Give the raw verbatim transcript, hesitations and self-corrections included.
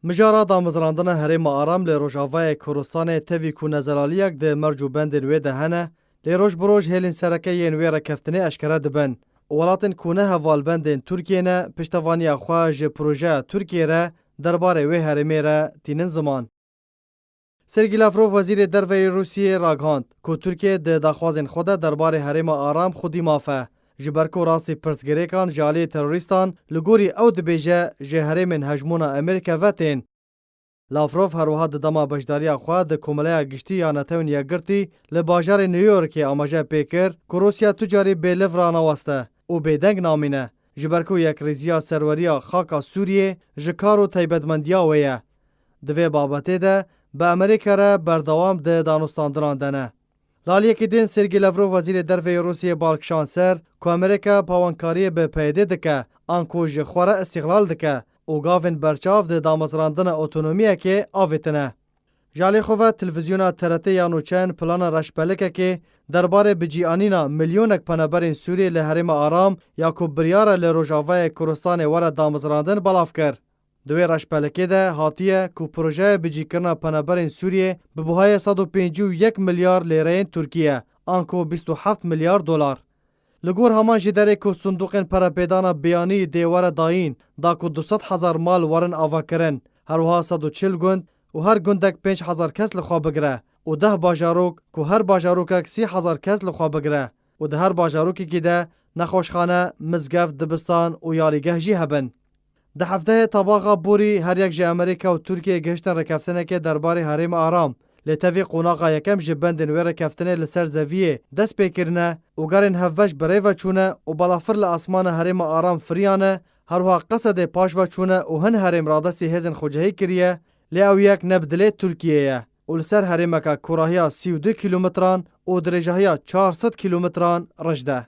Mijara damezrandina Herêma Aram li Rojavayê Kurdistanê tevî ku nezelaliyek di merc û bendên wê de hene, lê roj bi roj hêlên sereke yên wê rêkeftinê eşkere dibin û welatên ku ne hevalbendên Tirkiyê ne, piştevaniya xwe ji projeya Tirkiyê re derbarê wê herêmê re tînin ziman. Sergî Lavrov, wezîrê derve yê Rûsiyê, ragihand ku Tirkiye di daxwazên xwe de derbarê Herêma Aram xwedî maf e, ji ber ku rastî pirsgirêkan ji aliyê terorîstan li gorî ew dibêje ji herêmên hejmûna Amerîka ve tên. Lavrov her wiha di dema beşdariya xwe di Komeleya Giştî ya Netewên Yekgirtî li bajarê New Yorkê amaje pê kir ku Rûsya tu carî bêliv ranaweste û bêdeng namîne, ji ber ku yekrêziya serweriya xaka Sûriyê ji kar û taybetmendiya wê ye. Di vê babetê de bi Amerîka re berdewam di danûstandinan de ne. Li aliyekî din Sergî Lavrov, wezîrê derve yê Rûsiyê, bal kişand ser ku Amerîka pawankariyê bi P Y D dike, anku ji xwe re îstîxlal dike û gavên berçav di damezrandina otonomiyekê avêtine. Ji alî xwe ve televîzyona T R T ya nûçeyan plana reşbelikekê derbarê bicîanîna milyonek penaberên Sûriyê li Herêma Aram ya ku biryar e li Rojavayê Kurdistanê were damezrandin belav kir. Di wê reşbelikê de hatiye ku projeya bicîkirina penaberên Sûriyê bi buhayê sed û pêncî û yek milyar lêreyên Tirkî ye, anku bîst û heft milyar dolar. Li gor heman jêderê ku Sindoqên Perepêdana Biyanî dê were dayîn, da ku du sed hezar mal werin avakirin, her wiha sed û çil gund û her gundek pênc hezar kes li xwe bigire û deh bajarok ku her bajarokek sî hezar kes li xwe bigire û di her bajarokekî de nexweşxane, mizgeft, dibistan û yarîgeh jî hebin. Di hevdehê Tebaxa borî her yek ji Amerîka û Tirkiyê gihiştin rêkeftinekê derbarê Herêma Aram. Lê tevî qonaxa yekem ji bendên wê rêkeftinê li ser zeviyê dest pê kirine û gerên hevbeş bi rê ve çûne û balafir li asmana Herêma Aram firiyane, her wiha Qesedê paş ve çûne û hin herêm radestî hêzên xwecihî kiriye, lê ew yek ne bi dilê Tirkiyê ye û li ser herêmeke kûrahiya sî û du kîlometran û dirêjahiya çar sed kîlometran rijd e.